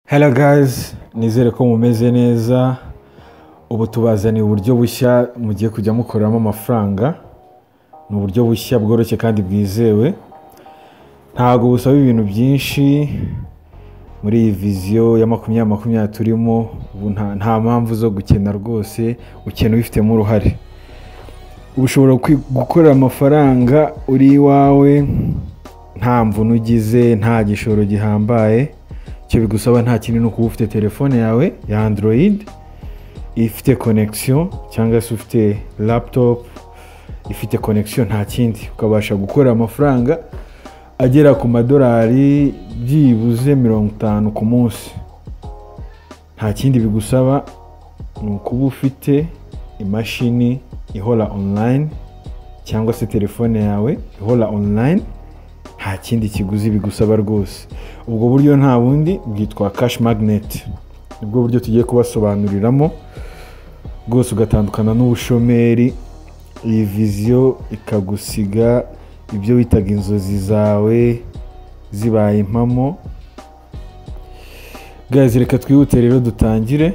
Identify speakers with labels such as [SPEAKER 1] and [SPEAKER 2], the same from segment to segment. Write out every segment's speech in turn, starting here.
[SPEAKER 1] Hello guys, nizere ko mumeze neza. Ubu tubazaniye uburyo bushya mugiye kujya mukoreramo amafaranga. Ni uburyo bushya bworoshye kandi bwizewe, ntabwo busaba ibintu byinshi. Muri iyi vision ya 2020 turimo ubu, nta mpamvu zo gukena rwose, ukena ubifitemo uruhare. Ubu ushobora gukorera amafaranga uri iwawe, nta mvune ugize, nta gishoro gihambaye. Icyo bigusaba nta kindi, ni ukuba ufite telefone yawe ya Android ifite connection, cyangwa se ufite laptop ifite connection, nta kindi, ukabasha gukora amafaranga agera ku madolari byibuze 50 ku munsi. Nta kindi bigusaba, ni ukuba ufite imashini ihora online cyangwa se telefone yawe ihora online. Nta kindi kiguzi bigusaba rwose. Ubwo buryo nta bundi, bwitwa Cash Magnet. Nibwo buryo tugiye kubasobanuriramo rwose, ugatandukana n'ubushomeri, iyi vision ikagusiga ibyo witaga inzozi zawe zibaye impamo. Guys, reka twihute rero dutangire.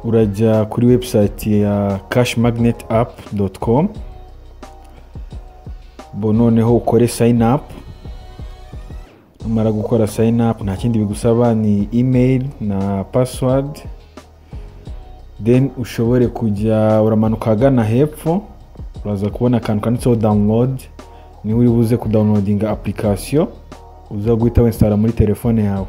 [SPEAKER 1] Urajya kuri website ya cashmagnetapp.com, bo noneho ukore sign up. Numara gukora sign up, nta kindi bigusaba, ni email na password. Then ushobore kujya uramanuka ahagana hepfo, uraza kubona akantu kanditseho download. Niho uri buze kudownloadinga application uza guhita winstalla muri telefone yawe.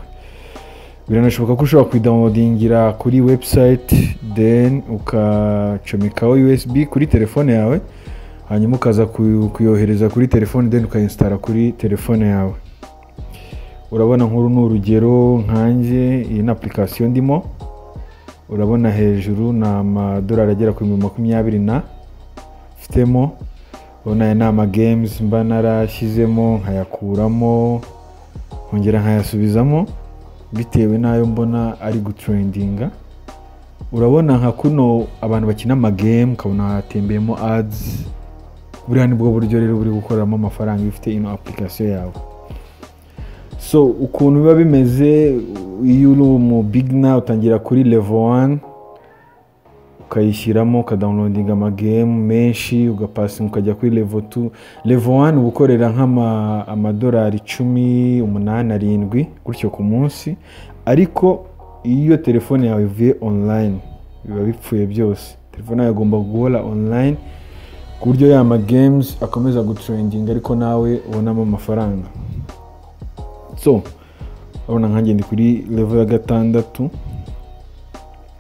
[SPEAKER 1] Biranashoboka ko ushobora kuyidownloadingira kuri website, then ukacomekaho USB kuri telefone yawe, hanyuma ukaza kuyohereza kuri telefone, then ukayinstalla kuri telefone yawe. Urabona nk'uru ni urugero nkanjye, iyi ni application ndimo. Urabona hejuru ni amadolari agera ku 20,000 na mfitemo. Urabona aya ni ama games mba narashyizemo, nkayakuramo, nkongera nkayasubizamo bitewe n'ayo mbona ari gutrendinga. Urabona nka kuno abantu bakina amagame, ukabona hatembeyemo ads. Buriya nibwo buryo rero buri gukoreramo amafaranga iyo ufite ino application yawe. So ukuntu biba bimeze, iyo uri umu beginner utangira kuri level 1, ukayishyiramo, ukadownloadinga amagame menshi, ugapasinga, ukajya kuri level 2. Level 1 uba ukorera nk'ama amadolari 10, 8, 7 gutyo ku munsi. Ariko iyo telefone yawe ivuye online, biba bipfuye byose. Telefone yawe igomba guhora online ku buryo ya ma games akomeza gutrendinga, ariko nawe ubonamo amafaranga. So urabona nkanjye ndi kuri level ya 6.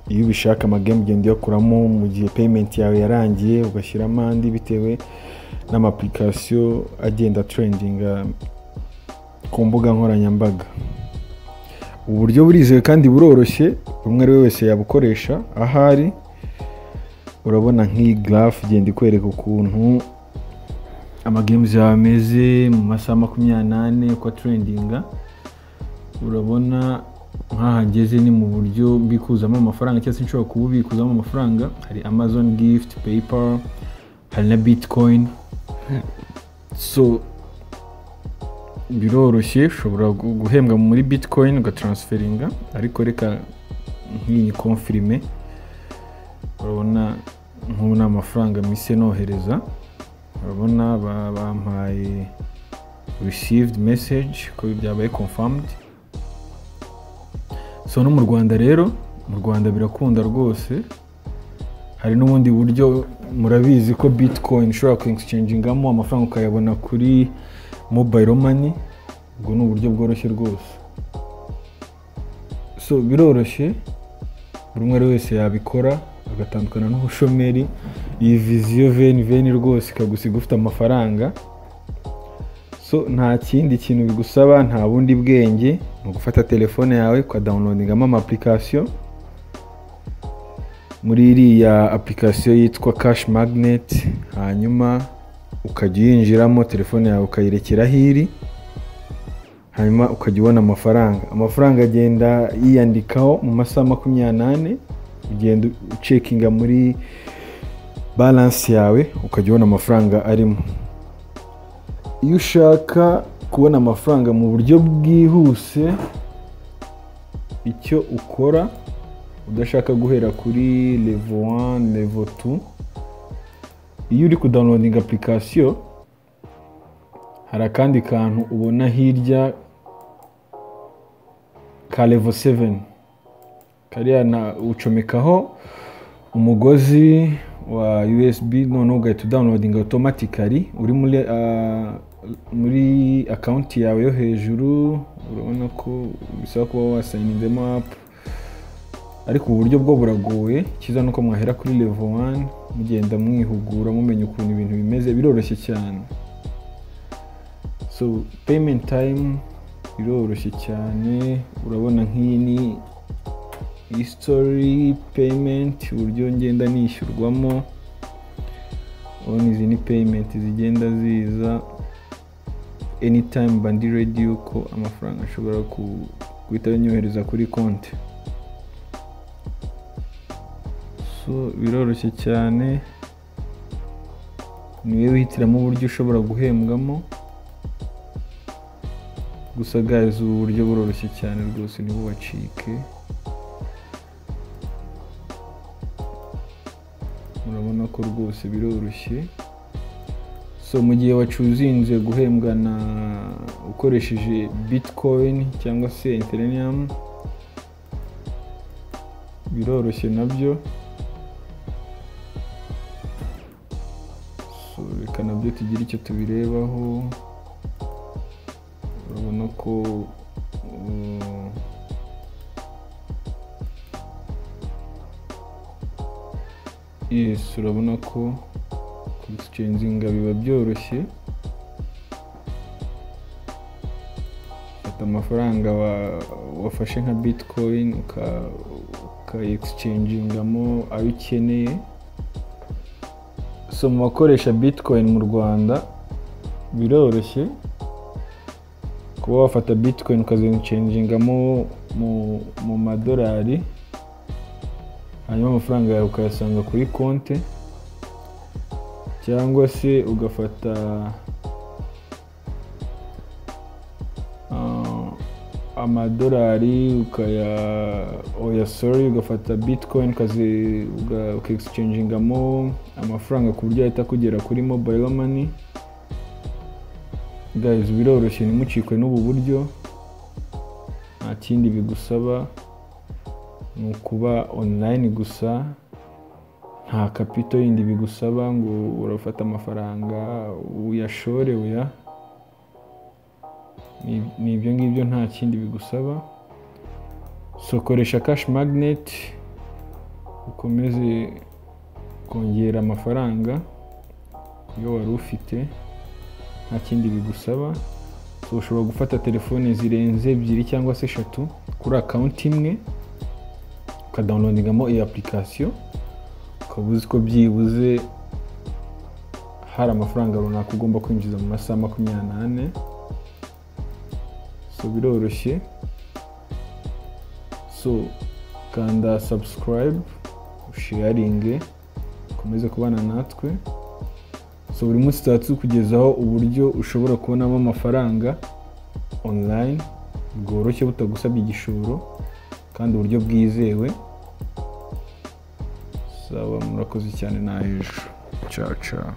[SPEAKER 1] Iyo ubishaka, amagame ugenda uyakuramo mu gihe payment yawe yarangiye, ugashyiramo andi bitewe n'ama application agenda trendinga ku mbuga nkoranyambaga. Ubu buryo burizewe kandi buroroshye, umwe ari we wese yabukoresha ahari. Urabona nk'iyi graph igenda ikwereka ukuntu amagames yawe ameze mu masaha 24, uko trendinga. Urabona nk'aha ngeze ni mu buryo mbikuzamo amafaranga, cyangwa se nshobora kububikuzamo amafaranga. Hari Amazon gift, PayPal, hari na Bitcoin. So biroroshye, ushobora guhembwa muri Bitcoin ugatransferinga. Ariko reka nk'iyi confirme. Urabona nk'ubu ni amafaranga mise nohereza. Urabona bampaye received message ko byabaye confirmed. So no mu Rwanda rero, mu Rwanda birakunda rwose. Hari n'ubundi buryo, murabizi ko Bitcoin ushobora ku exchangingamo amafaranga ukayabona kuri mobile money. Ubwo ni uburyo bworoshye rwose. So biroroshye, buri umwe wese yabikora agatandukana n'ubushomeri. Iyi vision 2020 rwose ikagusiga ufite amafaranga. So nta kindi kintu bigusaba, nta bundi bwenge, ni ugufata telefone yawe ukadownloadingamo ama application muri iriya application yitwa Cash Magnet, hanyuma ukajya uyinjiramo, telefone yawe ukayirekera aho iri, hanyuma ukajya ubona amafaranga. Amafaranga agenda yiyandikaho mu masaha 24. Ugenda ucekinga muri balance yawe, ukajya ubona amafaranga arimo. Iyo ushaka kubona amafaranga mu buryo bwihuse. Icyo ukora udashaka guhera kuri level 1, level 2, iyo uri kudownloadinga application hari akandi kantu ubona hirya ka level 7, kariya na ucomekaho umugozi wa USB, noneho ugahita udownloadinga automatically uri muri account yawe yo hejuru. Urabona ko bisaba kuba wasayininzemo app, ariko ubu buryo bwo buragoye. Icyiza nuko mwahera kuri level 1 mugenda mwihugura, mumenya ukuntu ibintu bimeze, biroroshye cyane. So payment time biroroshye cyane. Urabona nk'iyi ni history payment, uburyo ngenda nishyurwamo. Urabona izi ni payment zigenda ziza anytime, mba ndi ready yuko amafaranga ashobora guhita anyohereza kuri konti. So biroroshye cyane, niwe wihitiramo uburyo ushobora guhembwamo. Gusa guys, ubu buryo buroroshye cyane rwose, ntibubacike. Murabona ko rwose biroroshye. So mu gihe wacuzinze guhembwa na ukoresheje Bitcoin cyangwa se Ethereum, biroroshye nabyo. So reka nabyo tugire icyo tubirebaho. Urabona ko yes, urabona ko exchanginga biba byoroshye. Fata amafaranga wafashe nka Bitcoin ukayi-exchangingamo ayo ukeneye. So mu bakoresha Bitcoin mu Rwanda biroroshye kuba wafata Bitcoin ukazi-exchangingamo mu madolari, hanyuma amafaranga yawe ukayasanga kuri konti, cyangwa se ugafata amadolari ugafata Bitcoin uka-exchangingamo amafaranga ku buryo ahita kugera kuri mobile money. Guys, biroroshye, ntimucikwe n'ubu buryo, nta kindi bigusaba, ni ukuba online gusa, nta kapito yindi bigusaba ngo urafata amafaranga uyashore, oya, ni ibyo ngibyo, nta kindi bigusaba. So koresha cash magnet ukomeze kongera amafaranga kuyo wari ufite, nta kindi bigusaba. So ushobora gufata telefone zirenze 2 cyangwa se 3 kuri account imwe, ukadownloadingamo iyi application, ukaba uzi ko byibuze hari amafaranga runaka ugomba kwinjiza mu masaha 24. So biroroshye. So kanda subscribe, usharinge, ukomeze kubana natwe. So buri munsi tuba tukugezaho uburyo ushobora kubonamo amafaranga online bworoshye butagusabye igishoro, kandi uburyo bwizewe. Sawa, murakoze cyane, na hejuru. Ciao ciao.